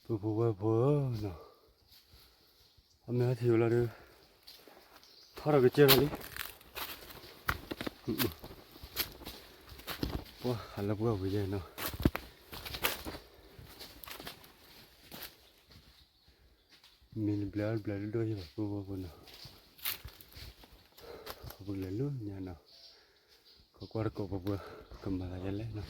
ပုၢ်ဖိဝဲၢ်ဖိဧၢနီၤ, အမ့ၢ်ဟဲထံၣ်ဝဲလီၤဒီး ထီထီၣ်ကစၢၢ်လီၤလံ, ပှၤဟးလၢပှၢ်ဝံၤယဲနီၤ, မ့ၢ်တဘျဲးအီၣ်တဘျဲးဒိၣ်ဒိၣ်ယဲဘၣ် ပုၢ်ဖိဝဲၢ်ဖိနီၤ, ပကလဲၤလၢညါနီၤ, ခီကွၢ်တကိးပပှၤ ကမၤသးဒ်လဲၣ်နီၤ.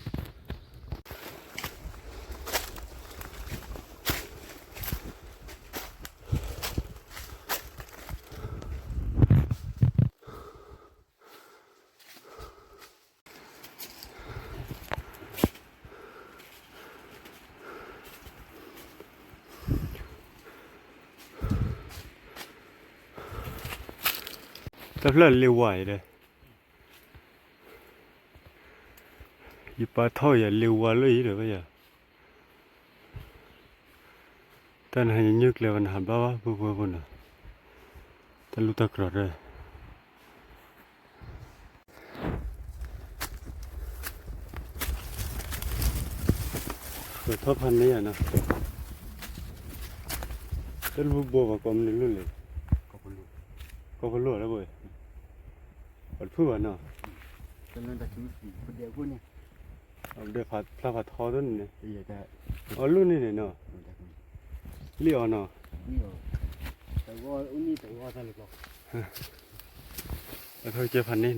တၢ်ဖျၢၣ်လ့ဝါအံၤဒီး ယပာ်ထီၣ်ယၤလ့ဝါလၢအံၤဒီးဘၣ်ယၤ, တၢ်နဟါညါညိၣ်ကျဲဝဲနဟးဘၣ်ဘၣ် ပုၢ်ဖိဝဲၢ်ဖိနီၤ, တၢ်လူၢ်တၢ်ကြီၤဒီး ပထီၣ်ဖးန့ၢ်ယၤနီၤ, တၢ်လူၢ်ဘိဘၣ်ကိးမနုၤလၢလဲၣ်, ကီၢ်ပလိၣ်လၢဘိ, ပတဖုၣ်ဘၣ်နီၤ, ပဒဲဖျါဖးထီသိန့ၣ်န့ၣ်, အီၣ်လူၢ်န့ၣ်န့ၣ်နီၤ, လံၣ်အီၤနီၤ, အထီၣ်ကစၢၢ်ဖးန့ၢ်နီၤ.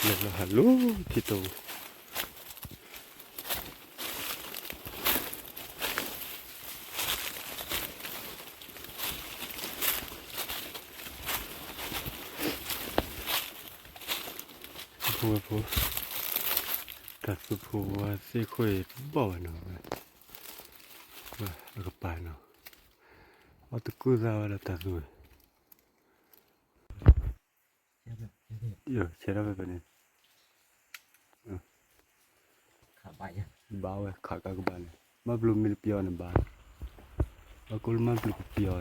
လဲၤလီၤဟးလိၤထံတိၤ, ဖိဝဲၢ်ဖိ, တၢ်သူဖိဝဲသ့ၣ်ခိၣ်အံၤတဘီၣ်ဝဲနီၤ, အကပၤနီၤ, အီၣ်တကူၣ်သၣ်ဝဲဒီးတၢ်သူဝဲ, ဆဲးထီၣ်ဖဲဖဲန့ၣ်, ဘၣ်ဝဲခးကါကဘၣ်န့ၣ် မၢ်ဘျူးမ့ၢ်တပျီန့ၣ်ဘၣ်, ဘၣ်ကိၣ်လၢမၢ်ဘျူးကပျီ, အီ,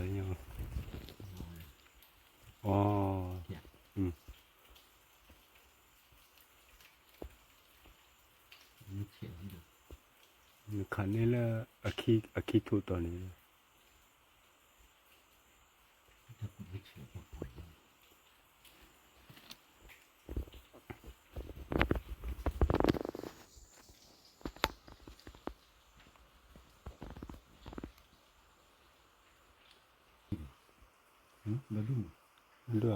နခးန့ၢ်လၢ အခံထူးတီၤန့ၣ် ဒိၣ်ဧ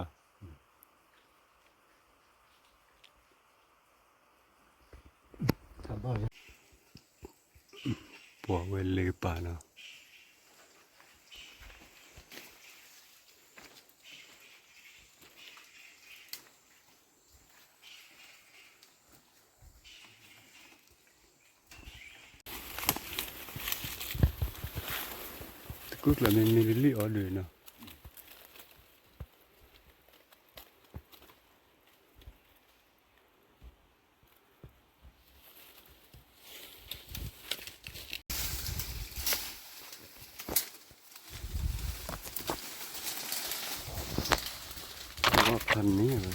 ါ, ပှၤဝဲလ့ကပၤနီၤ. တကူၣ်ကျၢၢ်မ့ၢ်မ့ၢ်လံလံအီၤဒုးနီၤ. ဖးန့ၢ်ဝဲ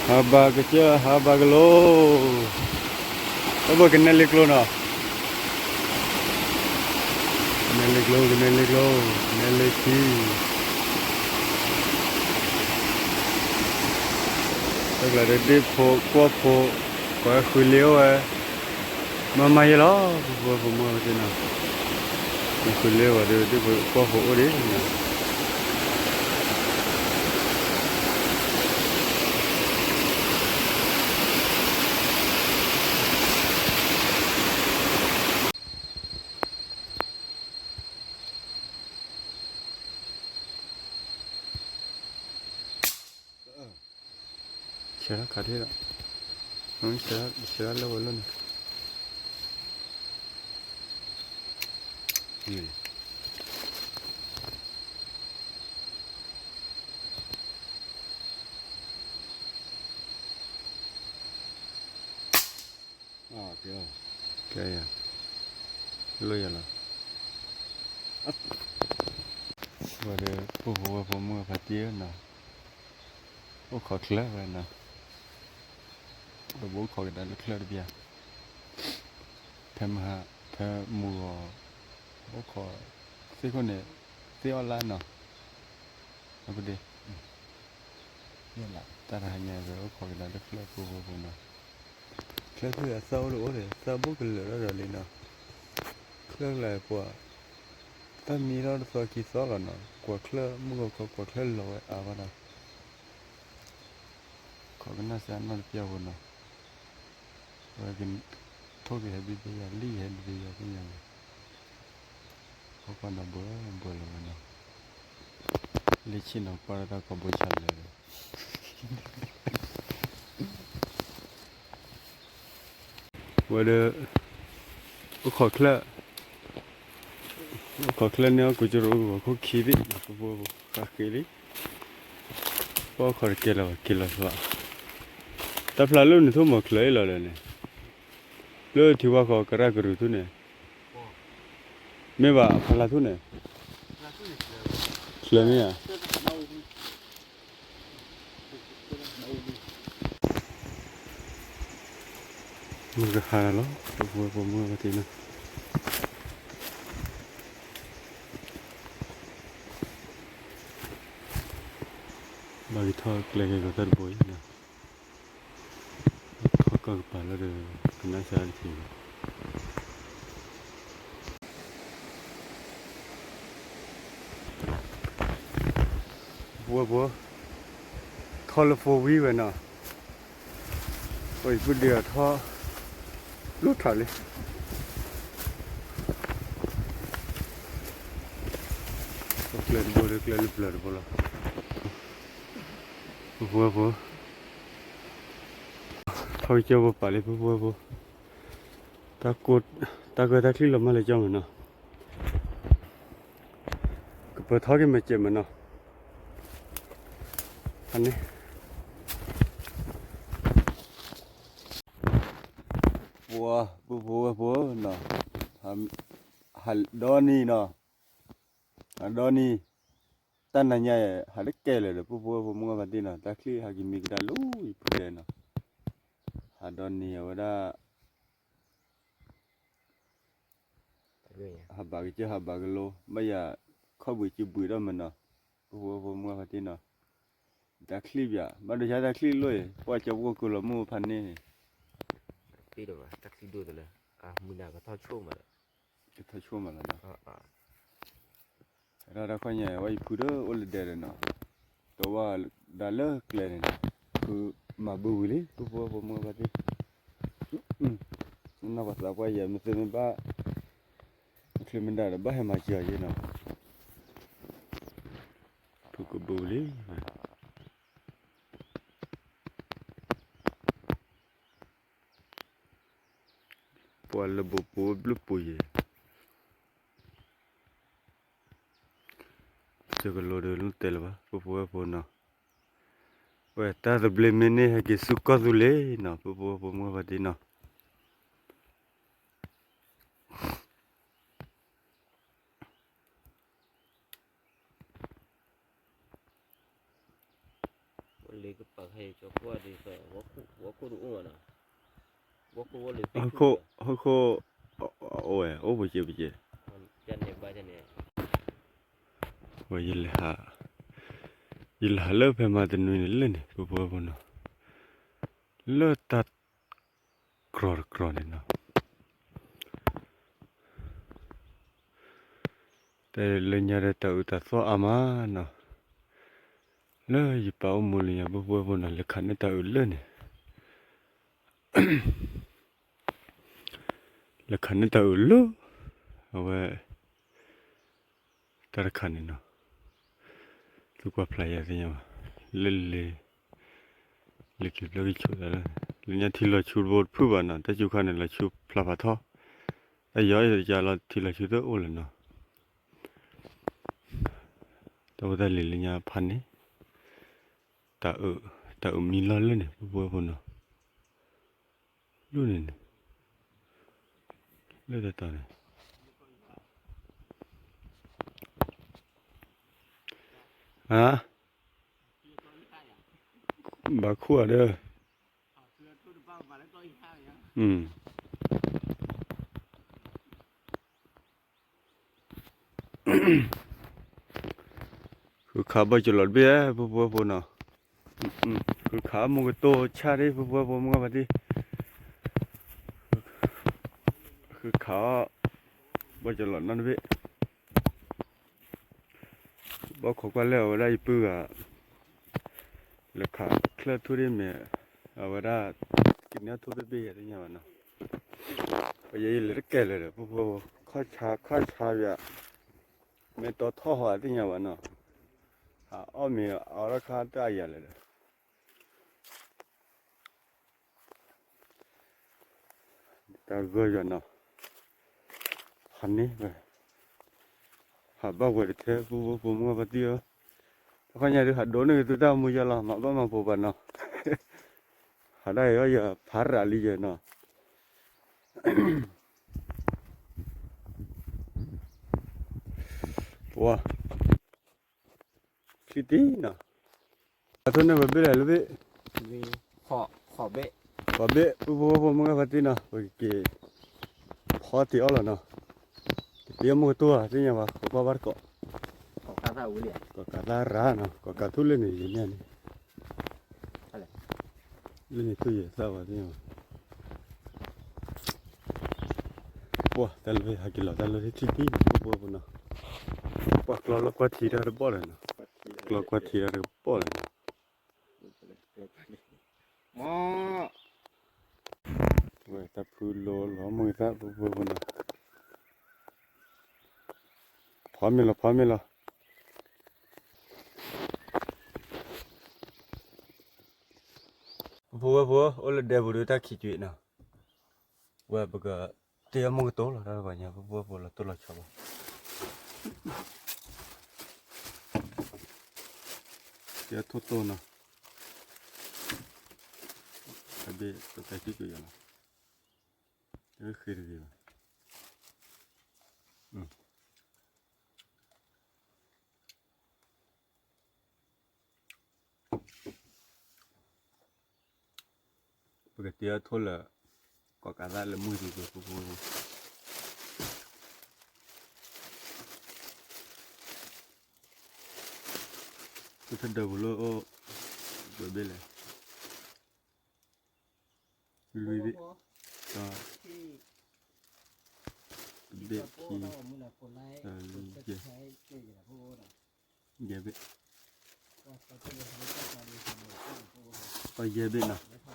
ဟးဘၣ်ကစၢၢ် ဟးဘၣ်ကလိၤ, တၢ်ဘၣ်ကနဲလ့ကျိနီၤ, ကနဲလ့ကျိ ကနဲလ့ကျိ ကနဲလ့ခံ, တၢ်ကျါဒီးဒ့ၣ်ဖိကွီၢ်ဖိ, ကွၢ်ဃုလ့အိၣ်ဝဲ မၤမၤယဲလီၤ ပဖိပမိၢ်ဝဲသ့ၣ်နီၤ, မ့ၢ်ဃုလ့ဝဲဒီး ဒ့ၣ်ဖိကွီၢ်ဖိအိၣ်ဒံးနီၤ. ဆဲးခးထီၣ်ဒီး, ဆဲးလၢဝဲလၢန့ၣ်, န့ၣ် ကဲ, ကဲယၤ, လိၣ်ယၤလီၤ. ဝဲဒီး ပုၢ်ဖိဝဲၢ်ဖိမုၢ်ဂၤဖါတံၢ်ဧၢနီၤ, အိၣ်ခိးချၢဝဲနီၤ, ပဘၣ်အိၣ်ခိးကဒါလၢချၢတဘျီ, ဖဲမဟါ, ဖဲမုၢ်ဂီၤ, အိၣ်ခိး, သ့ၣ်ခိၣ်န့ၣ်, သ့ၣ်အီၣ်လါနီၤ, အပဒ့ တၢ်တဟါညါဝဲအိၣ်ခိးကဒါလၢချၢပူဖိပူနီၤ, ချၢဖုအသၣ်အိၣ်တအိၣ်ဒီး သၣ်ဘိၣ်ကလၢာ်ထီၣ်ဒီးလံနီၤ, ချၢကလၢာ်ပှၤ, သၣ်မံထီၣ်တသီခံသီလီၤနီၤ, ကွၢ်ချၢမုၢ်ဂီၤခီကွၢ်ချၢလီၤဝဲအါဘၣ်ဒီး, ခိးကနၣ်စၢ်နီၢ်တပျၢ်ဖိနီၤ, ဝဲက, ထိၣ်ကဟဲဒ်သိးယၤ လံၣ်ကဟဲဒ်သိးယၤသ့ၣ်ညါန့ၣ်, ဟီၣ်ကွၢ်နီၤဘှဲဘှဲလီၤဝဲနီၤ, လၢဆ့ၣ်နီၤကွၢ်တၢ်ကိးဘိဆါလဲၣ်ဒီး ဝဲဒီး, အိၣ်ခိးချၢ, အိၣ်ခိးချၢန့ၣ် အီၣ်ကူးကရိဂီၤခိၣ်ခံဘ့ၣ် ပဖိဃါဃ့လံ, ပအိၣ်ခိးတကဲလၢၤဘၣ် က့ၤလီၤသီ, တၢ်ဖျါလၢနထိၣ်မီၤချၢအံၤလီၤဒီးန့ၣ်, လၢထံဝါဃီကရၣ်ကရူၢ်ထူၣ်န့ၣ်, မ့ၢ်ဘၣ်အဖီလာ်ထူၣ်န့ၣ်, ချၢမ့ၢ်ဧါ မုၢ်ကဟါလီၤ, ပဖိဝဲၢ်ဖိမုၢ်ဂၤဖါတံၢ်နီၤ, ဘၣ်က့ၤထီၣ်ကျဲက့ၤကီၤတၢ်တဘိအံၤနီၤ, ထီၣ်ကီၢ်ကပၤလၢဒီး ကနၣ်စၢ်တထံၣ်ဘၣ် ပဝဲဖိ, ထီၣ်လၢ four wheel ဝဲနီၤ, အံၤပုၢ်ဒ့အီၤထီၣ်, လိၣ်ထးလံ, ကျဲတဘိဒီးကျဲလၢပျၢၤတဘိလီၤ, ပဖိဝဲၢ်ဖိ, ထီၣ်ကစၢၢ်ဖိပာ်လံပဖိဝဲၢ်ဖိ, တၢ်ကဲတၢ်ချံၣ်လီၤမၢ်လၢကၠီမ့ၢ်နီၤ ကပၢၤထီၣ်က့ၤမ့ၢ်စဲးမ့ၢ်နီၤ, ဖဲန့ၣ်, ပှၤ ပဖိဝဲၢ်ဖိနီၤ, ဟးဒီနံၤနီၤ, ဟးဒီနံၤ, တၢ်နၤညါ ဟးတကဲလၢာ်ဒီး ပဖိဝဲၢ်ဖိမုၢ်ဂၤဖါတံၢ်နီၤ, တၢ်ချံၣ်ဟးက့ၤမံကဒါလၢယဖုဒဲးနီၤ, ဟးဒီနံၤအဝဲဒၣ် ဟးဘၣ်ကစၢၢ်ဟးဘၣ်ကလိ, ဘၣ်ယၤခီၣ်ဘှံးစုဘှံးဒီးမ့ၢ်နီၤ, ပဖိဝဲၢ်ဖိမုၢ်ဂၤဖါတံၢ်နီၤ, တၢ်ချံၣ်ဘၣ် ဘၣ်ဒိဆါတၢ်ချံၣ်လိၣ်အံၤ ပှၤကၠီပှီၢ်ကိးလီၤမုၢ်ဖးန့ၣ်, တၢ်ချံၣ်ဒိၣ်တလၢ, မုၢ်နၤကထီၣ်ဆိၣ်မးလီၤ, ကထီၣ်ဆိၣ်မးလီၤနီၤ တၢ်တခီညါ ဝဲယဖုဒီးအိၣ်လၢဒဲးဒီးနီၤ, တဝဲဒၣ်လၢကျဲန့ၣ်နီၤ, ဖုမၤဘုဝံၤလံ ပဖိဝဲၢ်ဖိမုၢ်ဂၤဖါတံၢ်, နီၢ်ပှၤသးပှၢ်ယဲ မ့ၢ်သ့မ့ၢ်ဘၣ်, မ့ၢ်ချုးမ့ၢ်ဒၣ်ဒီးဘၣ်ဟဲမၤစၢၤအီၤယဲနီၤ, ဖုကဘုဝံၤလံ ပှၤလၢဘိးပူၤဘျုးပူၤယဲ, တကလိၤဒီးလၢတဲလၢၤဘၣ် ပဖိဝဲၢ်ဖိနီၤ, ဝဲတၢ်သဘျ့မ့ၢ်န့ၢ်ဟဲက့ၤဆူကီၢ်သူလ့ၤနီၤ ပဖိဝဲၢ်ဖိမုၢ်ဂၤဖါတံၢ်နီၤ ဟီၣ်ခိၣ်, အိၣ်ပစ့ပစ့, ဝဲ, ယလဲၤဟးလၢဖဲမၤတနွံန့ၣ်လၢန့ၣ် ပဖိဝဲၢ်ဖိနီၤ, လၢတၢ် ကြီတကြီန့ၣ်နီၤ, တဲလၢညါဒီးတၢ်အုးတၢ်သီၣ်အါမးနီၤ, လၢယပာ်အိၣ်မူလၢညါ ပဖိဝဲၢ်ဖိနီၤ လဲၤခးန့ၢ်တၢ်အုးလၢန့ၣ်, လဲၤခးန့ၢ်တၢ်အုးလၢ, အဝဲ တၢ်တခါန့ၣ်နီၤ, သုကွၢ်ဖျါယၤသ့ၣ်ညါဘၣ်, လၢလ့ၤ, လ့ၤခံဖျၢၣ်ကဆိးသးလၢ, လၢညါထံလီၤဆူတဘိတဖုဘၣ်နီၤ, တၢ်စူၤခါန့ၣ် လီၤဆူဖျါဖးထီ, တၢ်ယီၤအံၤတကးလီၤ ထံလီၤဆူသၢအိၣ်လၢၤနီၤ, တၢ်ဖိတၢ်လံၤလၢညါဖးန့ၣ်, တၢ်အုး, တၢ်အုးမံလီၢ်လၢန့ၣ် ပဖိဝဲၢ်ဖိနီၤ, လၢန့ၣ်န့ၣ် လၢတတီၤန့ၣ်, ဟါ, ဘၣ်ခိၣ်ဧါဒီး, ဃုခးဘီၣ်ကလီၤတဘ့ၣ် ဖုဖုဖိနီၤ, ဃုခးမိၢ်ကတိၢ်ဆၣ်ဒ် ဖုဖုဖိ မုၢ်ဂၢ်ဖါတံၢ်, ဃုခးအီၣ် ဘီၣ်ကလီၤနီတဘ့ၣ်, ဘီၣ်ခိးကွၢ်လၢအဝဲဒၣ်ယပုၢ်ဂၤ လဲၤခးချၢၣ်ထူၣ်ဒ်မ့ၢ် အဝဲဒၣ် ကန့ၢ်ထူၣ်ဘ့ၣ်ဘ့ၣ်ယၤသ့ၣ်ညါဘၣ်နီၤ, ပယဲယလဲၤတကဲလၢာ်ဒီး ဖုဖုဖိ ခီၣ်ဆါခီၣ်ဆါယၤ, မ့ၢ်တီထီၣ်ဟီၣ်သ့ၣ်ညါဘၣ်နီၤ, ဟးအီၣ်မ့ၤအီထီၣ်ခါတၢ်ယၤလၢာ်ဒီး တၢ်ဂၢၢ်ယွၤနီၤ, ဟးန့ၢ်ဝဲ, ဟးဘၣ်ဝဲတထဲ ဖုဖုဖိ မုၢ်ဂၢ်ဖါတံၢ်ဧၢ, တခီညါဒုး ဟးဒိးန့ၢ်က့ၤသုတၢ်မူယလီၤ မၤဘၣ်မၤဖိဘၣ်နီၤ, ဟးဒၣ်အံၤ ယဖးရၤလံယဲနီၤ, ပှၤ ချံတံၢ်နီၤ, အထိၣ်န့ၢ်ပဘ့ၣ်လဲၣ်လၢဘ့ၣ်, ဃိးဘ့ၣ်, ဖုဖုဖိ မုၢ်ဂၢ်ဖါတံၢ်နီၤ ပကက့ၤ ဖီတ့ၢ်အီၣ်လီၤနီၤ, ကတ့အီၣ်မိၢ်ကတိၢ်ဧါ သ့ၣ်ညါဘၣ် ကကွၢ်ဘၣ်တကိး, ကီးကးသၣ်ရၤနီၤ ကီးကးထူၣ်လၢန့ၣ် ယန့ၣ်န့ၣ် လၢန့ၣ်ထူၣ်ယဲၢ်သၣ်ဝဲသ့ၣ်ညါဘၣ်, ပှၤတၢ်လၢဟဲက့ၤလီၤတၢ်လၢထံထံၣ် ဖုဖုဖိနီၤ, ပှၤကျီလီၤကွၢ်ထံတၢ်တဘီၣ်လဲၣ်နီၤ, ကျီကွၢ်ထံတၢ်တဘီၣ်လဲၣ်နီၤ, ဝဲတၢ်ဖုလိၤလီၤမုၢ်သၣ် ဖုဖုဖိနီၤ, ဖီမ့ၤလီၤ ဖီမ့ၤလီၤ ဖုဖုဝဲၢ်ဖိ အိၣ်လၢဒဲပူၤဒုးတၢ်ခံးကွံာ်နီၤ, ဝဲပကတ့အီၣ်မိၢ်ကတိၢ်လီၤ တၢ်တပှၤညါ ဖုဖုဝဲၢ်ဖိ လီၤတိၢ်လီၤဆီဘၣ်, တ့အီၣ်ထိၣ်တိၢ်နီၤ, တဘ့ၣ်ပတၢ်ခံးကွံာ်ယၤလီၤ, တဃ့တဂ့ၤဘၣ်. ပကတ့အီၣ်ထိၣ်လၢ ကီးကးသၣ်လၢမုၢ်ဒံးက့ၤ ဖုဖု, ဖုထဒၢးပူၤလၢအိၣ် ပဘ့ၣ်လဲၣ် လွံၢ်ဘ့ၣ်, တဘ့ၣ်ခံ, ယဲၢ်, ယဲၢ်ဘ့ၣ်, ယဲၢ်ဘ့ၣ်နီၤ, တ့အီၣ်ဟးဃုလီၤဒီး ဃုလၢဂံၢ်လၢဘါလီၤ အီၣ်လီၤဒီး အီၣ်လၢကးကး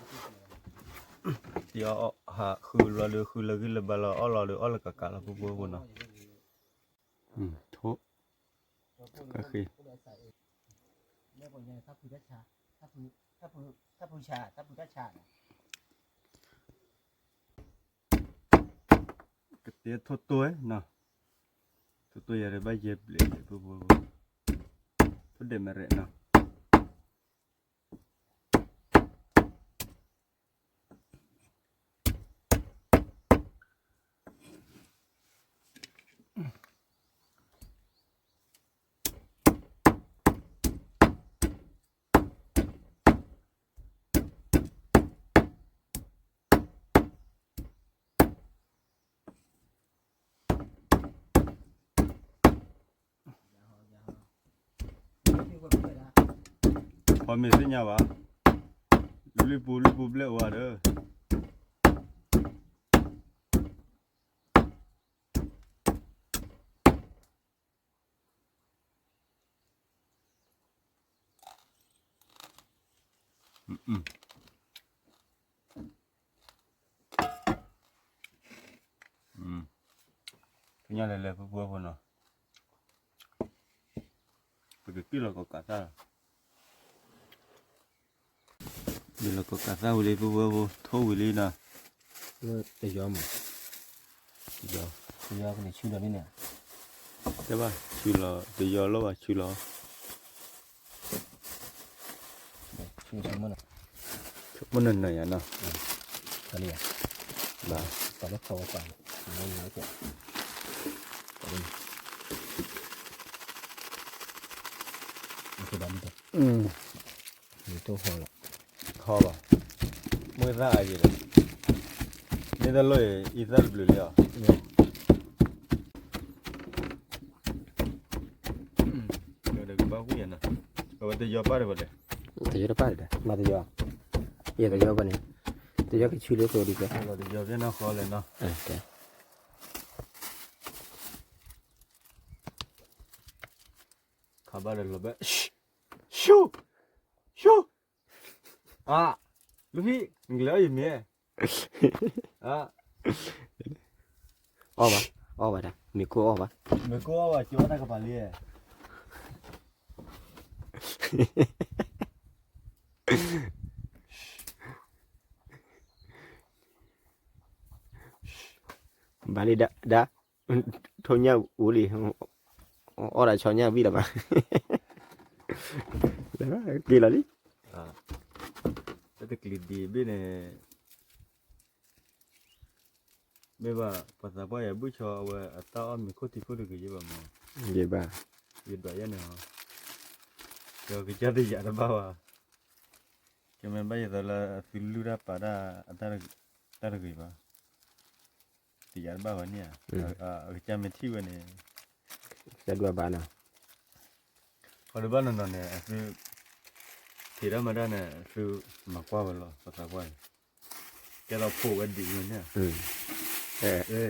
လီၤ ဖုဖုဖိနီၤ, ထိၣ်, ကဃ့ ကတ့ထိၣ်တိၢ်နီၤ, ထိၣ်တိၢ်ယၤဒီးဘၣ်ယဲၢ်ဘ့ၣ် ဖုဖု, ထိၣ်ဒဲးမ့ၢ်ရဲၣ်နီၤ, ပှၤမ့ၢ်သ့ၣ်ညါဘၣ်, လွံၢ်ပူၤလွံၢ်ပူၤဘျဲၣ်အိၣ်ဒီး ဖဲညါလဲၤလဲၤဖုဖုဖိနီၤ, ပကက့ၤလီၤကီးကးသၣ်လီၤ, က့ၤလီၤကီးကးသၣ်ဝံၤလံ ဖုဖုဖိ ထိၣ်ဝံၤလံနီၤ, တယီမး, တယီ, တယီကန့ၣ်ဆူလီၤန့ၣ်, တဘၣ်ဆူလီၤ တယီလီၤဘၣ် ဆူလီၤ ဆိကမိၣ်နၤယၤနီၤ, ဘၣ်, တၢ်လၢဖီဝဲပာ်န့ၣ် မ့ၢ်ကဲ, မ့ၢ်ကဲဘၣ်မ့ၢ်ကဲ, မ့ၢ်တဟီလီၤ, ဟီလီၤ, မ့ၢ်သၣ်အယံၤဒီး, မ့ၢ်တၢ်လိၣ်အံၤ အံသၣ်တဘျုးလံအီၤ, ဒီးကဘၣ်ဝံၣ်ယၤနီၤ, အဝဲတယီပၣ်တပလဲၣ်, တယီတပၣ်တလဲၣ်, မၤတယီ, ယတယီဘၣ်န့ၣ်, တယီကဆူလၢဃိဒ်ကဲ, တယီဖဲနီၢ်ဃီလဲၣ်နီၤ, ခးဘၣ်ဒီးလီၤဘဲ, ရှူ, ရှူ, အါ, လူဖံ, နကလဲၤအီၣ်ယမ့ၢ်, အါ, အီၣ်ဘၣ်, အီၣ်ဘၣ်တၢ်, မ့ၢ်ကိၢ်အီၣ်ဘၣ်, မ့ၢ်ကိၢ်အီၣ်ဘၣ် ကၠီတၢ်ကပၤလံ, ဘၣ်လံဒၣ်, ထိၣ်ညၣ်အိၣ်လံ, အီၣ်ဒၣ်ဆီညၣ်ဝံၣ်လီၤဘၣ်, က့ၤလီၤလံ, တၢ်တကျံၤဒံးဘ့ၣ်န့ၣ် မ့ၢ်ဘၣ် ပှၤသးပှၢ်ယၤဘုၣ်ဆီအဝဲအတၢ်အီၣ်မ့ၤခိၣ်ထံခိၣ်တဂ့ၤယဲဘၣ်မး, ယဘၣ်, ယဒွးယဲန့ၣ်ဟီ, ကကစၢ်တယာ်တဘၣ်ဘၣ်, ကမ့ၢ်ဘၣ်ယသိးလၢအသုလုၢ်တၢ်ပာ်တၢ်အတၢ်တဂ့ၤဘၣ်, တယာ်တဘၣ်ဝဲန့ၣ်ဧါ, အကစၢ်မ့ၢ်ထံၣ်ဝဲန့ၣ်, ကဒွးဘၣ်နီၤ, ခီဒဘၣ်နီၤနီၤန့ၣ် အသု ထံၣ်တၢ်မၤတၢ်န့ၣ် အသုမၤကွၢ်ဝဲလီၤ ပသးပှၢ်န့ၣ်, ကဲထီၣ်ဖိဝဲဒ်န့ၣ်, နထံၣ်ဧါ, မ့ၢ်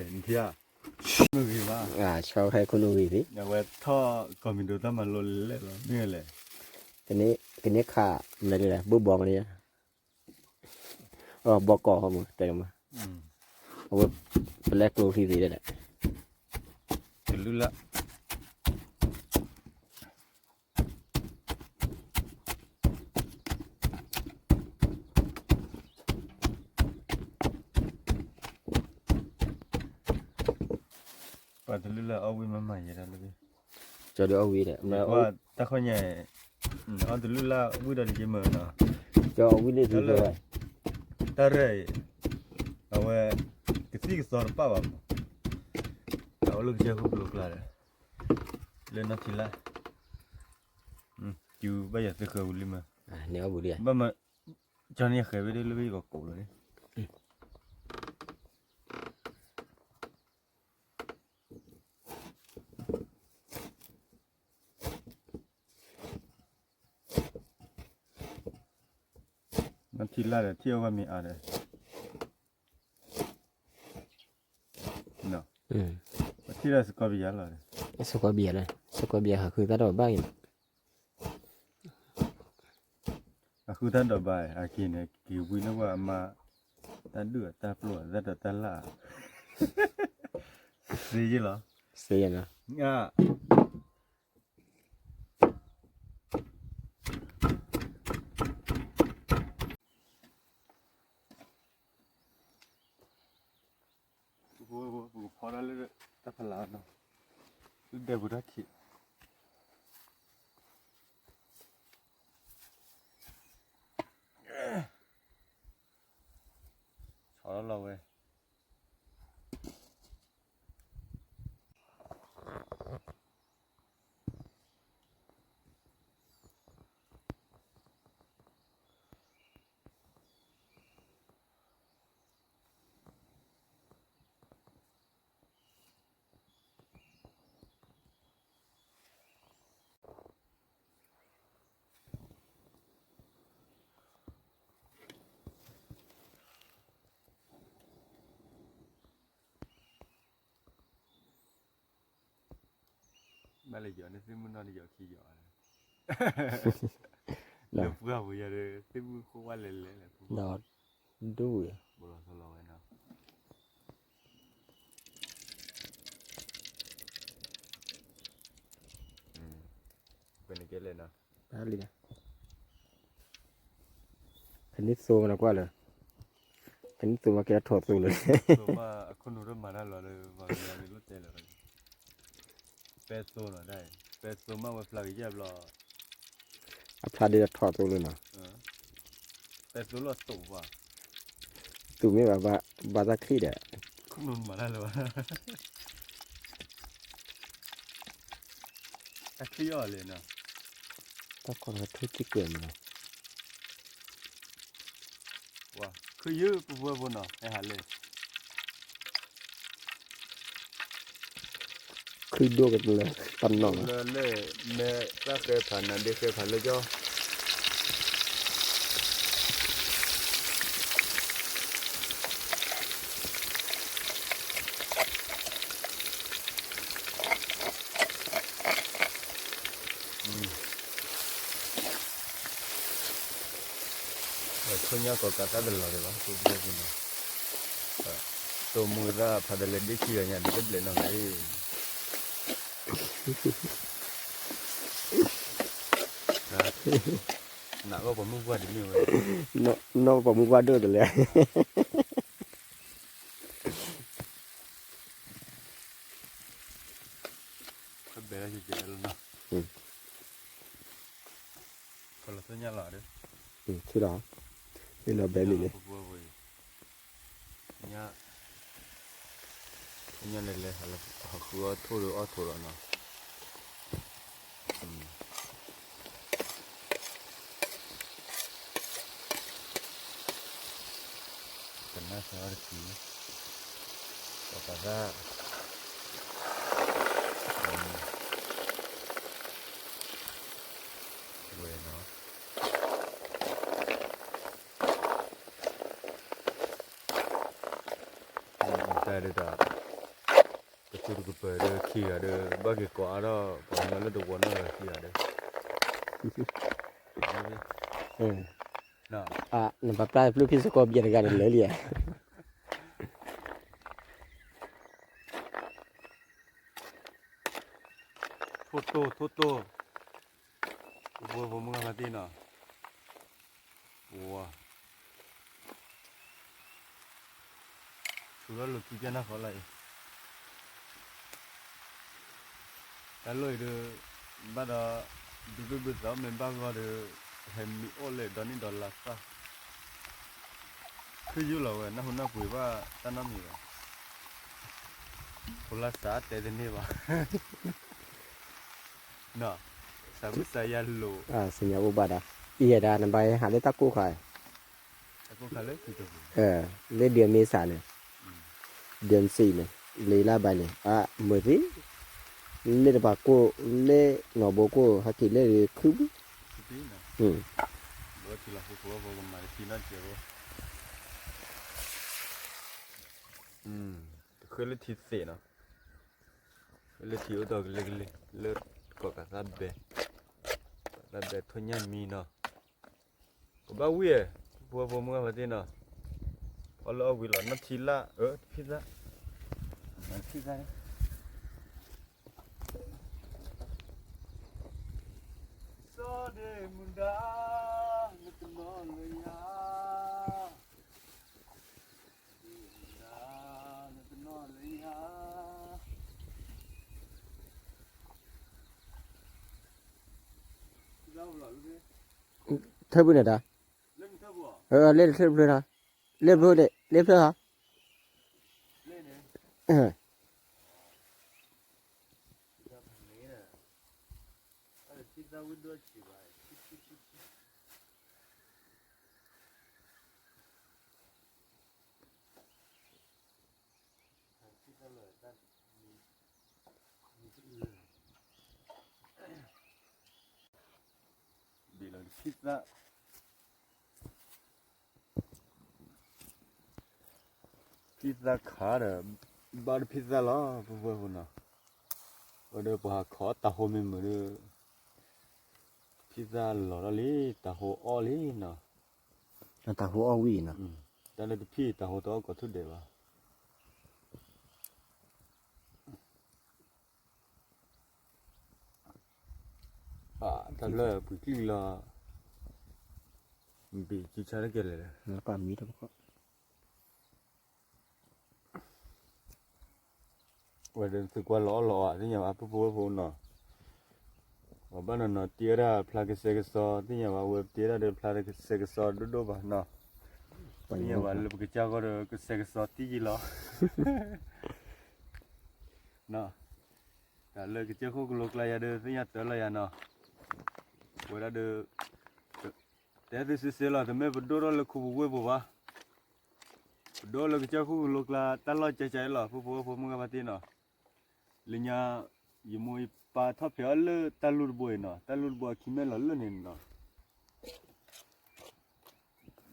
ဂ့ၤဘၣ်, ဆီဟဲခိၣ်နူာ်ဂ့ၤသ့, အဝဲထီၣ်ကီၢ်မံၤဒိးတၢ်မၤလိလဲၣ်လီၤ မ့ၢ်လဲၣ်, ကန့ၢ်ခး မနုၤလဲၣ် ဘိၣ်ဘီမနုၤ, ဘီကီၢ်မနုၤတဲမး, အဝဲ ပလဲကျိချံသ့ဒီး, တလုၢ်လၢ် ပှၤတလုၢ်လၢ်အီၣ်ဝံၣ်မးမးယဲဒၣ်လၢ, ကၠီဒီးအီၣ်ဝံၣ်ဒီး, တၢ်ခီညါ, အီၣ်တလုၢ်လၢ်ဝံၣ်ဒီးတက့ၢ်မးနီၤ, ကၠီအီၣ်ဝံၣ်လၢဒ်သိး, တၢ်ရဲၣ်အံၤ, အဝဲ, ကသံၣ်ကသီတပၣ်ဘၣ်မး, အအိၣ်လၢကစၢၢ်ခိၣ်ကျိကျါဒီး, လၢနီၢ်ထံလၢ်, ကဘၣ်ယၤသုဃၢၤဝံၤလံမး, န့ၣ်အီၣ်ဘူးလံ, ဘၣ်မး, ကၠီန့ၣ်ယဃဲၤဝဲဒၣ်လၢဝဲယကကိးလီၤန့ၣ် နထံၣ်လၢ်ဒီး ထံၣ်အဝဲမ့ၢ်အါဒီး, ပထံၣ်လၢစကီးဘံယၤလီၤ, စကီးဘံယၤလီၤ, စကီးဘံယၤဟးဃုသၣ်ဒီးဘၣ်က့ၤ, ဟးဃုသၣ်ဒီးဘၣ် အက့ၤန့ၣ် က့ၤဝံလၢပှၤအမါ တၢ်ဒုၣ်အတၢ်ပျိၢ်အသၣ်ဒီးတၢ်လၢ်, စ့ယ့လီၤ, စ့ယ့လီၤ. ပကဖီတၢ်လၢတၢ်ဖးလၢ်နီၤ, လၢဒဲပူၤတၢ်ခံး, ဆီလီၤလီၤဝဲ ဘၣ်လဲၤယီၤန့ၣ် သ့ၣ်မုၣ်နီၢ်တယီၤခံယီၤ, လၢပှၢ်ပူၤယၤဒီး သ့ၣ်မုၣ်ဃိဝဲလဲၤလဲၤလဲၤ, ဒိၣ်ဝဲ, ဘိလီၤသိလီၤဝဲနီၤ, ပနကဲလဲၣ်နီၤ, ဘၣ်လံ, ဖဲန့ၣ်သိမးနကွၢ်လၢ ဖဲန့ၣ်သိမးကဲထီၣ်သိလၢ, အခိၣ်နူာ်တမၤတၢ်လီၤလၢ ပှၤကညီန့ၣ်လိၣ်တဲလၢၤ, ပဲသိနီၤ, ပဲသိမးဝဲဖျါကယဲၢ်ဘျီ, အဖျါဒ်ထီၣ်သိလၢနီၤ, ပဲသိလီၤသိဘၣ်, သူမ့ၢ်ဘၣ် ဘၣ်တၢ်ချံၣ်ဒီး, ခ မၤတၢ်လၢၤဘၣ်, တၢ်ချံအီၣ်လဲၣ်နီၤ, တၢ်ကီတၢ်ထူစ့ၢ်ကီးမးနီၤ, ခုယုၢ်ပပှဲၤဖိနီၤ ဟဲဟးလဲၣ် ခုဒိၣ်ကတၢၢ်လၢ တနီၤလၢ လၢ မဲာ်သၣ်ဃဲဖးနၤဒ့ဃဲဖးလၢကၠီ ထိၣ်ညၣ်ကိးကးသၣ်တလီၤဒံးဘၣ် ပပှဲၤဖိနီၤ, တိၢ်မူသၣ်ဖးတလဲၤဒ့ခံဂၤညါ တဘျဲးနီၢ်ဂၤအံၤ နဂီၢ်ပှၤမုၢ်ပှၢ်ဒ်မ့ၢ်ဝဲ, နီၢ်ပှၤမုၢ်ပှၢ်ဒိၣ်တလဲၣ်, ဘဲလီၤ, လီၤဘဲလံန့ၣ် ညါလဲၤလဲၤ ဟးဃုအီၣ်ထိၣ်ဒီးအီၣ်ထိၣ်လီၤနီၤ, တနၢ်ဆါတကံၤ, ပှၤပာ်သၣ် ဝဲနီၤ တၢ်ဒ်တၢ် တကူတကပၤဒီးခံဂၤဒီး ဘၣ်က့ၤကိးအါထီၣ် ပှၤကညီလၢတဝီနီၢ်ဂၤခံဂၤဒီး နပာ်ပျၢ်ဖျၢၣ်ဖံးစ့ၢ်ကီး ဘၣ်တဂၤဒီးလၢာ်လံဧါ ထိၣ်တိၢ် ထိၣ်တိၢ်, ပပှဲၤဖိမုၢ်ဂၤဖါတံၢ်နီၤ, ပဝါ, ထူထီၣ်လိာ်ခံပျၢ်နီၢ်ဃီလီၤအံၤ, တၢ်လိၣ်အံၤဒီး ဘၣ်ဒီး ဒုးဘုၣ်ဘုၣ်သးမ့ၢ်ဘၣ်ဂီၢ်ဒီး ဟဲမံအိၣ်လဲၣ်ဒီနံၣ်ဒီလါသၣ် ခုယုၢ်လီၤဝဲ နၢ်ဟူနၢ်ပှ့ၤဘၣ်တၢ်နီတမံၤဘၣ်, ဖိလၢစးတဲတန့ၢ်ဘၣ်, စးဘုၣ်စးယၤလိာ်, စညးအိၣ်ဘၣ်ဒီး, အံၤယဲဒၣ် နဘၣ်ဟဲဟးလၢတၢ်ကိၢ်ခါ, လၢဒၢးမ့ၢ်စးန့ၣ်, ဒၢးစံးန့ၣ်, လၢလါဘၣ်န့ၣ် အမုာ်သံ, လၢတပၤကိၢ်, လၢနီၢ်ဘိကိၢ် ဟဲက့ၤလၢခုဘု တဃ့လၢထံသ့းနီၤ, ဃ့လၢထံအိၣ်ဒီးကလ့ကလ့, လၢကီၢ်ကးသၣ်ဘဲ, ကးသၣ်ဘဲထိၣ်ညၣ်မံနီၤ, ကဘၣ်ဝံၣ်ဧါ, ပှၤဖိမုၢ်ဂၤဖါတံၢ်နီၤ, အီၣ်လၢအီၣ်ဝံၤလီၤ နီၢ်ထံလၢ်, အၢ တဖံသၣ်, နီၢ်ထံသၣ် စီၤဒ့မုၣ်ဒါ, နတနီၣ်လၢယၤ, စီၤဒ့မုၣ်ဒါ, နတနီၣ်လၢယၤ, ထၢဖုန့ၣ်တၢ်, လၢနထၢဖု, လၢနထၢဖု, လၢဖုန့ၣ် လၢဖုဟါ, ဘ့ၣ်လီၤတဖံသၣ်, ဖံသၣ်ခးဒီး ဘၣ်တဖံသၣ်လီၤ ပှၤပှဲၤဖိနီၤ, ဝဲဒီးပှၤဟးခိးတၢ်ဟိမ့ၢ်မုာ်ဒီး ဖံသၣ်လီၤထီၣ်လံ တၢ်ဟိအီၣ်လံနီၤ, တၢ်ဟိအီၣ်ဝံၤနီၤ, တၢ်လၢတဖံတၢ်ဟိတအီၣ်ကိးထူၣ်ဒဲးဘၣ် တၢ်လၢပှ့ၤကျံၣ်လီၤ, ဘ့ၣ်ကံဆါတကဲလဲၣ်, ဝဲဒၣ်သုကွၢ်လီၤအီၣ်လီၤအီၣ် သ့ၣ်ညါဘၣ် ပှၤပှဲၤဖိနီၤ, ပှၤဘၣ်နီၤနီၤတ့ဝဲဒၣ်ဖျါကစဲကစီ သ့ၣ်ညါဘၣ် ဝဲတ့ဝဲဒၣ်ဒီးဖျါကစဲကစီဒိၣ်ဒိၣ်ဘၣ်နီၤ, ပှၤလၢပကစၢ်ဂီၢ်ဒီး ကစဲးကစီးတံၢ်ယံၤလီၤ. တၢ်လၢကစၢၢ်ခိၣ်ကလိကျါယၤဒီး သ့ၣ်ညါတၢ်လီၤယၤနီၤ, ဝဲဒၣ်ဒီး တဲသုစ့စ့လီၤ, တမ့ၢ်ပဒိၣ်ထီၣ်လၢခူပူၤဝ့ၢ်ပူၤဘၣ်, ပဒိၣ်လၢကစၢၢ်ခိၣ်ကလိကျါ တၢ်လီၢ်ကဲကဲအံၤလီၤ, ဖိဖိဝဲဖိမုၢ်ဂၤဖါတံၢ်နီၤ, လၢညါ ယမိၢ်ယပၢ်ထီၣ်ဖျဲးအီၤလၢတၢ်လူၢ်တဘိအံၤနီၤ, တၢ်လူၢ်တဘိအခံမဲာ်လီၤလၢန့ၣ်နီၤ,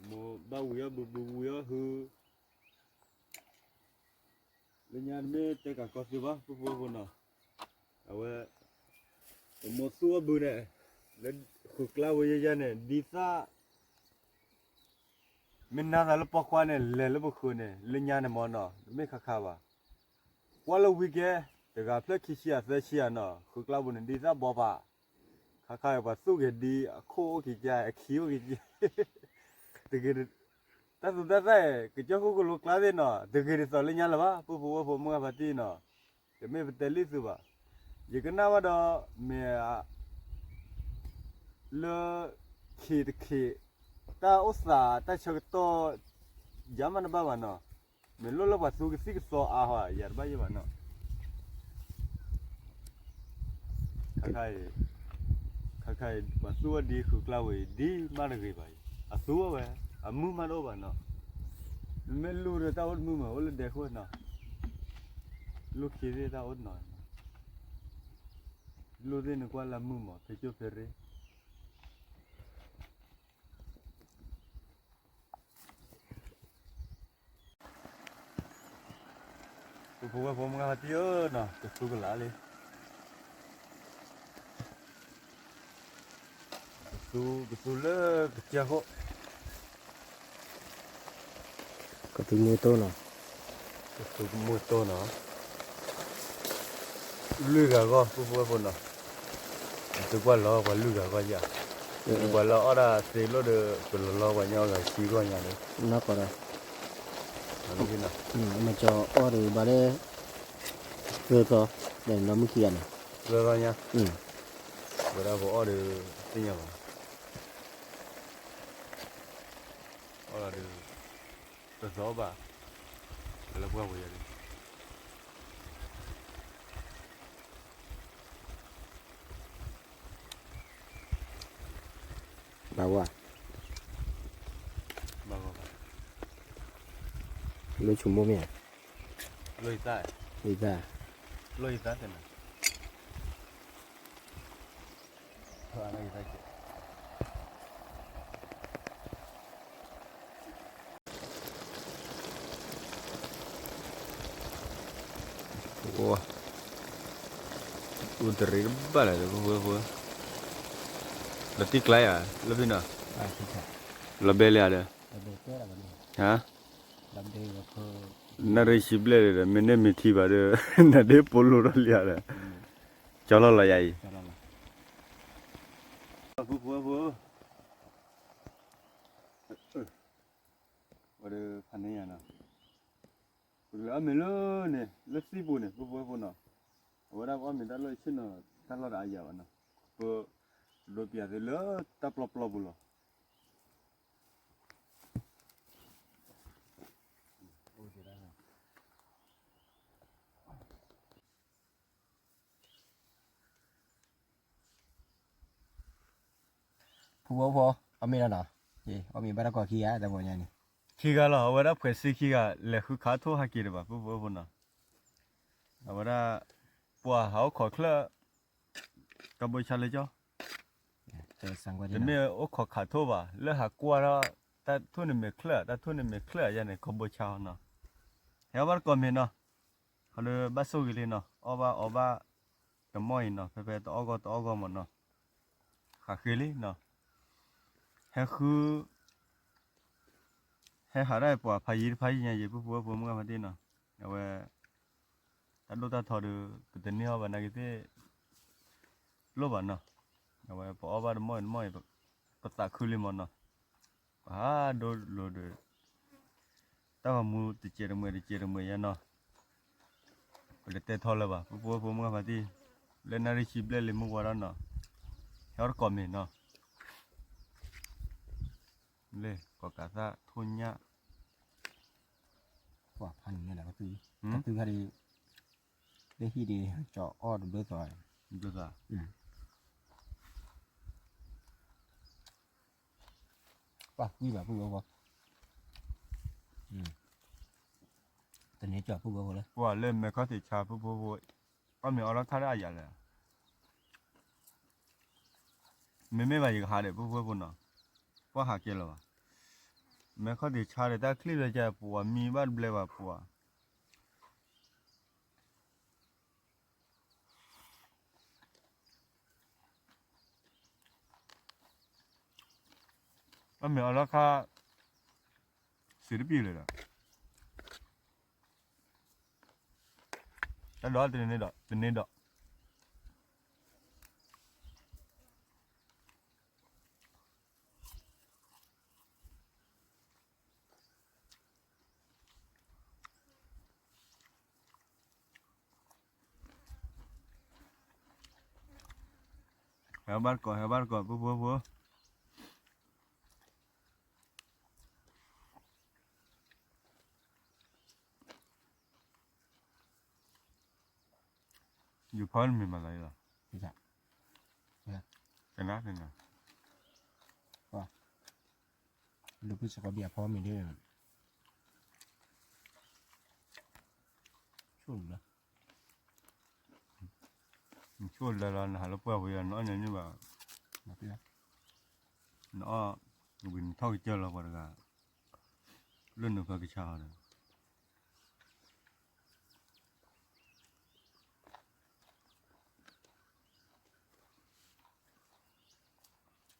မိၢ်ဘၣ်ဝံၤအီၤဘုးဘုးဝံၤအီၤဟု လၢညါတမ့ၢ်တဲကးကီသုဘၣ် ဖိဖိဝဲဖိနီၤ, အဝဲ ပမိၢ်သူအီၤဘုးန့ၣ် လၢဃုာ်ကျါဝဲယဲယဲန့ၣ် ဒ်သၣ် မ့ၢ်နၤသးလၢပိာ်ခွါန့ၣ် လဲၤလၢပဃုာ်န့ၣ် လၢညါန့ၣ်မ့ၢ်နီၤ တမ့ၢ်ခါခါဘၣ်, ကွၢ်လၢဝံၤကဲ တဂၤဖျၢၣ်ခံဆံယၤသၢဆံယၤနီၤ ဃုာ်ကျါပူၤန့ၣ် ဒ်သၣ်ဘီပာ်, ခါခါအံၤပှၤသူၣ်က့ၤဒ်အခိၣ်အိၣ်က့ၤကဲ အခံအိၣ်က့ၤကဲ တဂ့ၤ တၢ်သူတၢ်သၣ်အံၤ ကစၢၢ်ခိၣ်ကလိကျါသ့ၣ်နီၤ တဂ့ၤဒ်သိးလၢညါလၢၤဘၣ် ဖိဖိဝဲဖိမုၢ်ဂၤဖါတံၢ်နီၤ, တမ့ၢ်ပတဲလံသုဘၣ်, ယကနၣ်ဘၣ်ဒီး မ့ၢ် လၢ ခ့တခ့ တၢ်အိၣ်သးတၢ်ဆၢကတီၢ် ယၤမးတဘၣ်ဘၣ်နီၤ, မ့ၢ်လိၣ်လၢပှၤသူကသံၣ်ကသီအါဟီ ယၤတဘၣ်ယဲဘၣ်နီၤ, ခါခါအံၤ ခါခါအံၤ ပှၤသူဝဲဒ်ဃုာ်ကျါဝဲအံၤ ဒ်မးတဂ့ၤဘၣ်အံၤ အသူဝဲ အမုၢ်မးတအိၣ်ဘၣ်နီၤ, မ့မ့ၢ်လူၢ်ဒီးတၢ်အိၣ်တမုာ်မး အိၣ်လၢဒဲခိၣ်နီၤ, လူၢ်ခံသ့ၣ်တၢ်အိၣ်တနီၤ လူၢ်သ့ၣ်န့ၣ်ကွၢ်လၢမုၢ်မး ဖဲကၠိဖဲရ့ ဖိဖိဝဲဖိမုၢ်ဂၤဖါတံၢ်ဧၢနီၤ ကသူကလးလံ, ကသူ ကသူလၢကစၢၢ်ခိၣ် ကသူမူတိၢ်နီၤ, ကသူမူတိၢ်နီၤ, လွံၢ်ဂၤဂီၢ် ဖိဖိဝဲဖိနီၤ, သုကွၢ်လီၤပှၤလွံၢ်ဂၤဂီၢ်ယၤ, ပှၤလၢအီၣ်ဒၣ်သ့လိၣ်ဒီး ပလီၤလီၤပှၤညီအဂၤဆံဂီၢ်ညါန့ၣ်, နီၢ်ကီၢ်ဒီး မ့ၢ်ကၠီအီၣ်ဒီးဘၣ်လၢ သၢသီ, ဒီးနီၢ်မုၢ်ခံဂၤန့ၣ်, သၢသီညါ, ဝဲဒၣ်ပအီၣ်ဒီး သ့ၣ်ညါဘၣ် အီၣ်ဒီး တသီဘၣ်, လၢပှၢ်ပူၤယၤဒီး ဘၣ်ဝဲ, ဘၣ်ဝဲ, လၢဆိမိၣ်မ့ၢ်ဧါ, လၢယသၣ်, လၢယသၣ်, လၢယသၣ်သ့ၣ်န့ၣ် အိၣ်တရံးတဘၣ်လၢၤဒီး ဖိဖိဝဲဖိ, လီၤတံၢ်ကျါယၤ လၢဖဲနီၤ, လီၤဘဲလၢယၤဒီး, ဟါ, နရ့ၣ်ဆံဘျဲၣ်လံဒီး မ့ၢ်န့ၢ်မ့ၢ်ထံဘၣ်ဒီး နဒ့ပိာ်လိာ်ထီၣ်လံယၤဒီး, ကၠီလီၤလီၤယၤအံၤ, ဖိဖိဝဲဖိ ဝဲဒီးဖးန့ၢ်ယၤနီၤ, ပကလဲၤအီၣ်မ့ၤလၢန့ၣ် လၢသံၣ်ပူၤန့ၣ် ဖိဖိဝဲဖိနီၤ, အဝဲဒၣ်ပအီၣ်မ့ၤတၢ်လီၢ်ဆ့ၣ်နီၤ တၢ်လီၢ်တအါယၤဘၣ်နီၤ, ပဒိးပျးသုလၢတၢ်ပျီပျီပူၤလီၤ. ဖိဖိဖိ အီၣ်မ့ၤလီၤနီၤ, အီၣ်မ့ၤဘၣ်တၢ်ကိးခံဂၤ တၢ်ပီညါန့ၣ်, ခံဂၤလီၤ, အဝဲဒၣ်ဖှဲးစ့ခံဂၤ လဲၤဃုခးထိၣ်ဟးက့ၤတဘၣ် ဖိဖိဖိနီၤ, အဝဲဒၣ် ပှၤဟးအိၣ်ခိးချၢၣ် ကီဘိဆါလၢကၠီ, တမ့ၢ်အိၣ်ခိးခးထိၣ်ဘၣ်, လၢဟးကွၢ်ထီၣ် တၢ်ထိၣ်န့ၣ်မဲာ်ချၢၣ်, တၢ်ထိၣ်န့ၣ်မဲာ်ချၢၣ်ယါန့ၣ် ကီဘိဆါနီၤ, ဟဲအီၣ်ဘၣ်တကိးမ့ၤနီၤ, ဟီဒီးဘၣ်ဆိၣ်ဂ့ၤလံနီၤ, အီၣ်ဘၣ်အီဘၣ် တမီၢ်အံၤနီၤ, ဖဲဖဲတအီၣ်ဂီၢ်တအီၣ်ဂီၢ်မ့ၢ်နီၤ, ဃးဃ့လံနီၤ, ဟဲဃု ဟဲဟးဒၣ်ပှၤဖးယံၤတဖးယံၤညါယံၤ ပုၢ်ဖိဝဲၢ်ဖိမုၢ်ဂၤဖါတံၢ်နီၤ, အဝဲ တၢ်ဒိၣ်တၢ်ထီဒီး ပတန့ၢ်အီၣ်ဘၣ်နာ်က့သ့ၣ် လိၣ်ဘၣ်နီၤ, အဝဲပအီၣ်ဘၣ်တမီၢ်အံၤတမီၢ်အံၤ ပသးခုလံမ့ၢ်နီၤ, ပဟးဒိလိာ်ဒီး တၢ်ဂီၤမူတစဲးတမှဲၤတစဲးတမှဲၤယါနီၤ, ပတတဲထီလၢၤဘၣ် ပုၢ်ဖိဝဲၢ်ဖိမုၢ်ဂၤဖါတံၢ်, လၢနၣ်ရံၣ်ဆံဘျဲၣ်လံမုၢ်ဝါထီၣ်နီၤ, ဟဲအီၣ်တကိးမ့ၤနီၤ လၢ ကိးကးသၣ်ထိၣ်ညၣ် ပှၤဖးန့ၣ်န့ၣ်ဒီး ကသု, ကသုခါဒီး, လၢဟံၣ်ဒီး ကၠီအီၣ်တဘျီသီ, ဘျီသီ, ပှၤကွံဘၣ်ပုၢ်ဝဲဖိ, တန့ၢ်ကၠီပုၢ်ဝဲဖိလၢ ပှၤလၢမဲာ်ခီၣ်ထံးဆါပုၢ်ဖိဖိ, အီၣ်မ့ၤအီလီၢ်ခါလၢအယၤလဲၣ်, မ့မ့ၢ်ဘၣ်ယကဟးဒီးပုၢ်ဖိဖိနီၤ, ပှၤဟးကဲလၢၤဘၣ်, မဲာ်ခီၣ်ထံးဆါဒီးတၢ်ချံၣ်လၢကဲ ပှၤမံဘၣ်တဘျဲဘၣ်ပှၤ အီၣ်မ့ၤအီလီၢ်ခါ, စံးတပံၤလၢၤဒီး, တၢ်ဒိးတန့ၢ်ဒီး, တန့ၢ်ဒီး, ဟဲဘၣ်တကိး ဟဲဘၣ်တကိး ပုၢ်ဖိဖိ, ယူၤဖီနမံၤမၤသးအံၤလီၤ, ကနၣ်ကနၣ်, ဒုးပစ့ၢ်ကီးဘၣ်ဖီမ့ၤဒီး, ဆိၣ်လၢ နဆိၣ်လၢလီၤ နဟးလၢပှၢ်ဝံၤဒီး နအီၣ်ညါန့ၣ်ဘၣ်, နအီၣ်ဝံၤနထီၣ်ကစၢၢ်လီၤပှၤတဂၤ, လၢနဖၢကဆါအီၤဒီး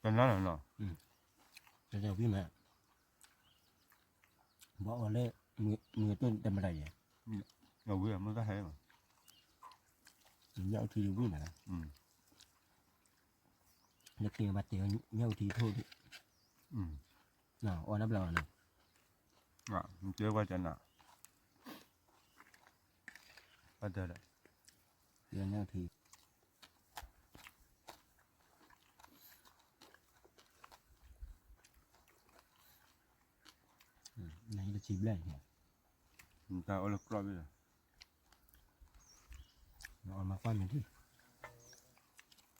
တနၤလီၤနီၤ, တဝံၣ်မး, ဘၣ်အီၤလၢ မုၢ်တိၢ်တမတၤယဲၢ်, အဝံၤမ့ၢ်တၢ်ဟဲဘၣ်, ညၣ်အုၣ်ထံယဝံၣ်မး, လၢခံဘၣ်တဲ ညၣ်အုၣ်ထံထိၣ်ဒံး, အီၣ်နဘျီနီၤ, တဲဝဲကနၣ်, ဘၣ်တဲဒီး ညၣ်အုၣ်ထံ နဟံးတဆံဘျဲၣ်န့ၣ်, နတၢ်အီၣ်လၢကြီဘ့ၣ်လီၤ, နအီၣ်မၤကွၢ်မ့ၢ်ထံၣ်,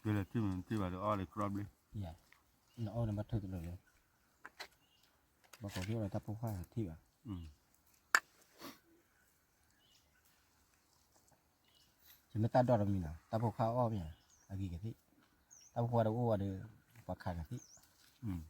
ကဲလၢထံၣ်မ့ၢ်ထံၣ်ဘၣ်ဒီးအီၣ်လၢကြီဘ့ၣ်, နအီၣ်နဘၣ်ထုးတလၢာ်လၢ, ဘၣ်ကိးထံၣ်အီၣ်ဒီးတၢ်ဖိခွါထံၣ်ဘၣ် ယမ့ၢ်တၢ်ဒိၣ်တမံၤနီၤ, တၢ်ဖိခွါအီၣ်မ့ၢ်, အဂ့ၤကသ့ၣ်, တၢ်ဖိခွါတအိၣ်ဝဲဒီး, ပှၤခးကသ့ၣ်,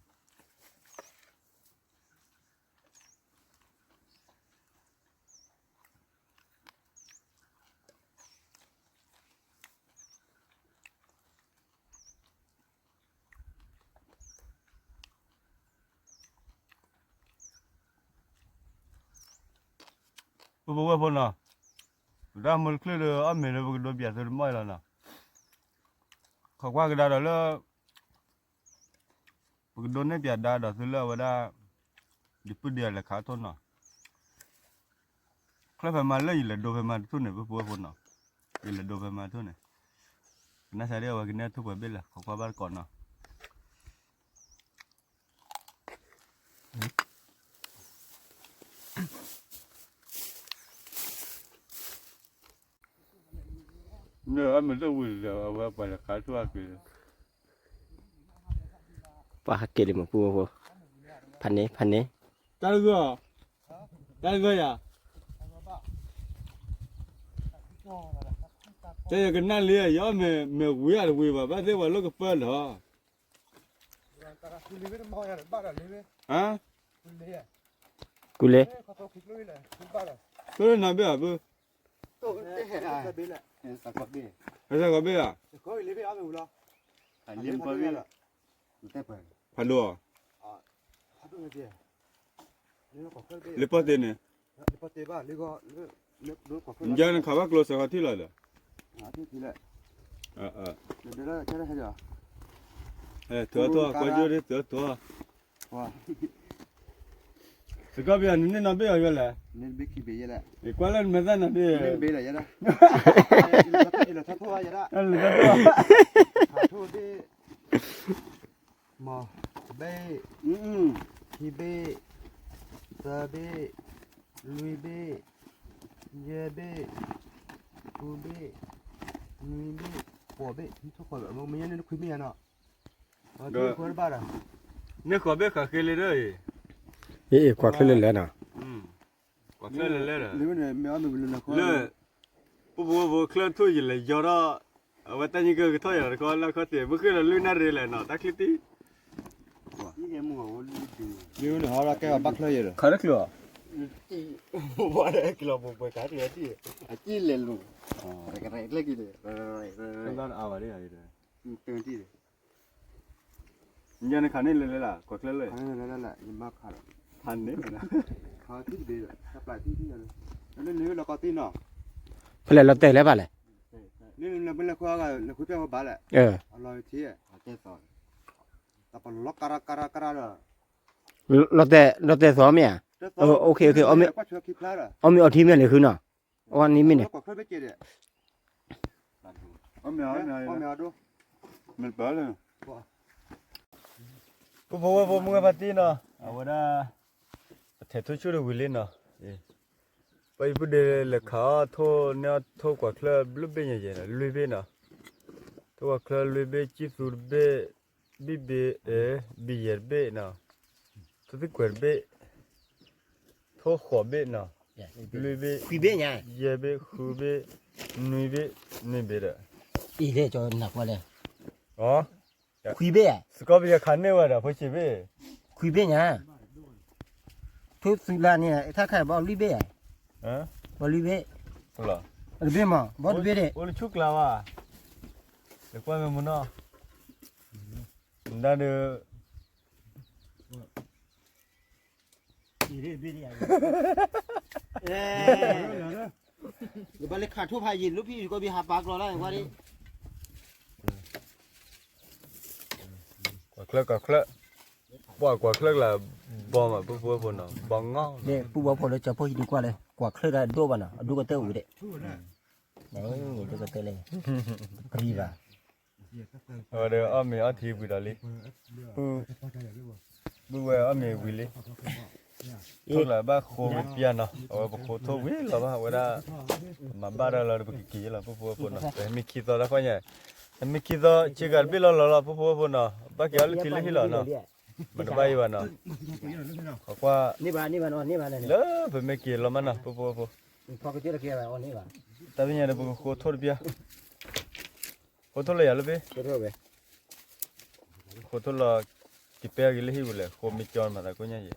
ပပဝဲဖိနီၤ, ပတၢ်မုၢ်တချုးဒီး အီၣ်မ့ၤဒီး ပကဒိးပၠးသုတမီၢ်အံၤလီၤနီၤ, ခိးကွၢ်ကဒါဒီးလၢ ပကဒိးန့ၢ်ပၠးဒါဒီးသုလၢအဝဲဒၣ်, ယပုၢ်ဒ့အလဲၤခးထိၣ်နီၤ, ချၢဖဲမၤလၢယလဲၤဒိးဖဲမၤတထူၣ်န့ၣ် ပပဝဲဖိနီၤ, ယလဲၤဒိးဖဲမၤထူၣ်န့ၣ်, ကနၣ်စးဒ်အဝဲကနဲထူၣ်ပှဲၤဘ့ၣ်လဲၣ် ခိးကွၢ်ဘၣ်တကိးနီၤ မ့ၢ်အမ့ၢ်တဝံၤဒီး အဝဲပှၤလဲၤခးထူၣ်အက့ၤ, ပှၤဟးက့ၤလံမ့ၢ်ပူဖိ, ဖးန့ၣ် ဖးန့ၣ်, တၢ်တဂၢၢ်, တၢ်တဂၢၢ်ယၤ, တဲယကနၣ်လံ ယအီၣ်မ့ၤ မ့ၤဝံၤအတဝံၤဘၣ် ဘၣ်သ့ၣ်ပှၤလိၣ်ကပၢလီၤ. ကူလ့, ဖဲစၢ်ကီးဘ့ၣ်ဧါ, ဖးဒိၣ်ဧါ, လ့ပီၢ်သ့ၣ်န့ၣ်, ယၤနခးဘၣ်ကျိစၢ်ခီထံၣ်လီၤဒီး, ထုးထီၣ် ကွၢ်ကၠိဒ်သုအသိး, စကီဘ့ၣ် နန့ၢ်နီၢ်ဘ့ၣ်အီၤယဲလဲၣ်, ယကွၢ်လၢနမဲာ်သၣ်နၤဒ်, လၢထီၣ်, ဘ့ၣ်, ခံဘ့ၣ်, သၢဘ့ၣ်, လွံၢ်ဘ့ၣ်, ယဲၢ်ဘ့ၣ်, ဃုဘ့ၣ်, နွံဘ့ၣ်, ဃိးဘ့ၣ်, မ့ၢ်ညါန့ၣ်ခွံဘ့ၣ်ညါနီၤ, န့ၢ်ဃိးဘ့ၣ်ဃးဃ့လံဒီးအံၤ, အ့ၣ် ကွၢ်ချၢၣ်လၢလဲၣ်နီၤ, ကွၢ်ချၢၣ်လၢလဲၣ်ဒီး, လၢ ပဖိဝဲဖိချၢၣ်ထူၣ်ယလဲၤယီၤထီၣ်, အဝဲတၢ်ညံကကထီၣ်ယၤတခီလၢခီၣ်ထံး မ့ၢ်ဃ့လီၤလွံၢ်နၣ်ရံၣ်လဲၣ်နီၤ တၢ်ချံတံၢ်, လၢနဟီလၢကဲဘၣ်ချၢၣ်ယဲဒီး ခးတချုးအီၤ, ကလီၤပှဲၤပှဲၤခါတံၢ်, အကံၢ်လဲၤလူၤ, ကရဲၣ်ကျဲကံၢ်ဒီး, တံၢ်ဒီး ညါန့ၣ်ခးန့ၣ်လဲၤလဲၤလၢ ကွၢ်ချၢၣ်လၢ, ခးန့ၣ်, ခးတံၢ်တဘ့ၣ်, တၢ်ပျၢ်တံၢ်တံၢ်, လၢလၢလီၤကီၢ်တံၢ်နီၤ, ဖဲလဲၣ်လီၤတဲာ်လဲၣ်ဘၣ်လဲၣ်, လၢလၢပလဲၤခွါဂၤလဲၤခွါပျၢ်ဝဲဘၣ်လဲၣ်, အလီၤထံ, တၢ်ပလီၤကရၢကရၢကရၢဒီး, လီၤတဲာ်သီမ့ၢ်ဧါ, အီၣ်မ့ၤအီထံမ့ၢ်လဲၤဃုနီၤ, အဝဲန့ၣ်မ့ၢ်န့ၣ် ပဖိဝဲဖိမုၢ်ဂၤဖါတံၢ်နီၤ အဝဲဒၣ်, ပထဲးထူၣ်ဆူၣ်တဝံၤလံနီၤ, ပှၤအံၤပူၤဒ့လဲၤခးအီၣ်ထိၣ်န့ၢ်အီၣ်ထိၣ်ကွၢ်ချၢၣ်ဘျုးဘ့ၣ်ညါယဲ, လွံၢ်ဘ့ၣ်နီၤ, ထိၣ်ကွၢ်ချၢၣ်လွံၢ်ဘ့ၣ်, ကံၢ်သူတဘ့ၣ်, ဘံၣ်ဘ့ၣ်, ဘံၣ်ယဲၢ်တဘ့ၣ်နီၤ, ထိၣ်သံကွဲၤတဘ့ၣ်, ထိၣ်ဃိးဘ့ၣ်နီၤ, လွံၢ်ဘ့ၣ်, ယဲၢ်ဘ့ၣ်, ဃုဘ့ၣ်, နွံဘ့ၣ်, နွံဘ့ၣ်ဒီး, အံၤလဲၣ်ကၠီနၢ်ကွၢ်လဲၣ်, ခွံဘ့ၣ်ဧါ, စကီပယဲခးန့ၢ်ဝဲဒီး ဖိဆံးဘ့ၣ်, ခွံဘ့ၣ်ညါ, ထိၣ်သုလါန့ၣ် ထါခါဘီလွံၢ်ဘ့ၣ်ဧါ, ဘီလွံၢ်ဘ့ၣ်, တဘ့ၣ်မး ဘီတဘ့ၣ်ဒ့ၣ်, အိၣ်လၢဆူၣ်ကျါဘၣ်, လၢကွၢ်မ့ၢ်မနီၤ, ဒၣ်ဒီး နဘၣ်လၢခးထိၣ်ဖးယံာ်လၢဖံးကီၢ်ဘံဟးပာ်ကျီလၢဝဲဒၣ်, ကွၢ်ချၢၣ် ကွၢ်ချၢၣ်, ပှၤကွၢ်ချၢၣ်ကလၢဘီမး ပုၢ်ဖိဝဲၢ်ဖိနီၤ ဘီငီၢ်, ပုၢ်ဝဲၢ်ဖိလၢကၠီဖိဟံးဒုးကွၢ်လၢ ကွၢ်ချၢၣ်ဒၣ်ဒိၣ်ဘၣ်နီၤ အဒိၣ်ကတၢၢ်ဝံၤဒဲး, ဒိၣ်ကတၢၢ်လၢ, ပရံဘၣ် အဝဲဒီးအီၣ်မ့ၤအီထံဝံၤဒီးလံ, ပုၢ်ဝဲၢ်အီၣ်မ့ၤဝံၤလံ, ထိၣ်လၢဘၣ်ဃိဝံၤပျၢ်နီၤ အဝဲပဃိထိၣ်ဝံၤလီၤဘၣ် အဝဲဒၣ်, မၤဘၣ်ဒီးလီၤဒီးပကက့ၤလီၤ ပုၢ်ဖိဝဲၢ်ဖိနီၤ ပဟဲမ့ၢ်ခံသီတၢ်ဃီညါ, ဟဲမ့ၢ်ခံသီ ဆ့ကၤတဘ့ၣ်လီၤလီၤလီၤ ပုၢ်ဖိဝဲၢ်ဖိနီၤ ဘၣ်က့ၤအီၣ်လၢထံလၢဟံၣ်လီၤနီၤ, မတဘၣ်ယံၤဘၣ်နီၤ, ကွၢ်ကွၢ်, လၢပမ့ၢ်က့ၤလီၤမးနီၤ ပုၢ်ဖိဝဲၢ်ဖိ, တၢ်ဖဲညါဒီးပကဃိထိၣ်တပျၢ် ဃိထိၣ်လၢယၤလၢဖဲ, ဃိထိၣ်လီၤ, က့ၤပဲအဂ့ၤလၢဟံၣ်ပူၤလဲၣ် ဃိမ့ၢ်ကၠီမၤသးကိးညါယဲ,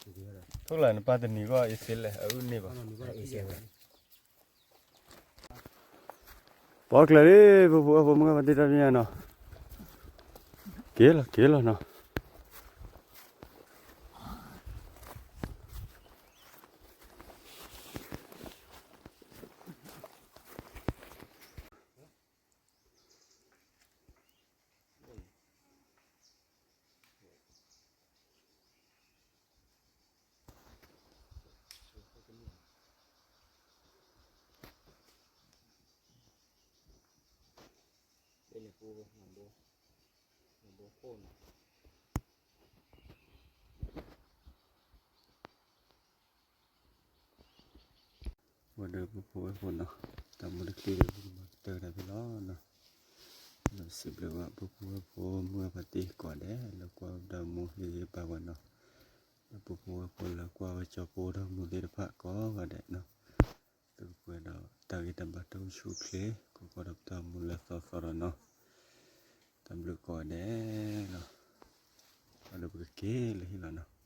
ထိၣ်လၢနပၢ်တနံၤဂီၢ်အ့စ့လဲၣ် အအုၣ်န့ၢ်ဘၣ်, ပှၤကျၢၤလံ ပုၢ်ဖိဝဲၢ်ဖိမုၢ်ဂၤဖါတံၢ်တၢ်ဖဲညါနီၤ, က့ၤလီၤက့ၤလီၤနီၤ ဝဲဒီးပုၢ်ဖိဝဲၢ်ဖိနီၤ, တၢ်မူတချံဒီး ပကမၤကတၢၢ်တၢ်ဖဲလီၤနီၤ, ဒီးစံးဘျုးဘၣ်ပုၢ်ဖိဝဲၢ်ဖိမုၢ်ဂၤဖါတံၢ်ကိးဂၤဒဲး လၢကွၢ်ဒီးမူဂ့ၤဂ့ၤဘၣ်ဝဲနီၤ, ဒီးပုၢ်ဖိဝဲၢ်ဖိလၢကွၢ်ဝဲကၠီဖိဒီးမူသ့ၣ်တဖၣ်ကိးဂၤဒဲးနီၤ, သုကပှဲၤဒီးတၢ်ဂ့ၤတၢ်ဘၣ်တၢ်အိၣ်ဆူၣ်အိၣ်ချ့ ကိးကီဒီးပတၢ်မူလၢသီသီဒီးနီၤ, တၢ်ဘျုးကိးဂၤဒဲးလီၤ, ဒီးပကက့ၤလၢဟံၣ်လီၤနီၤ.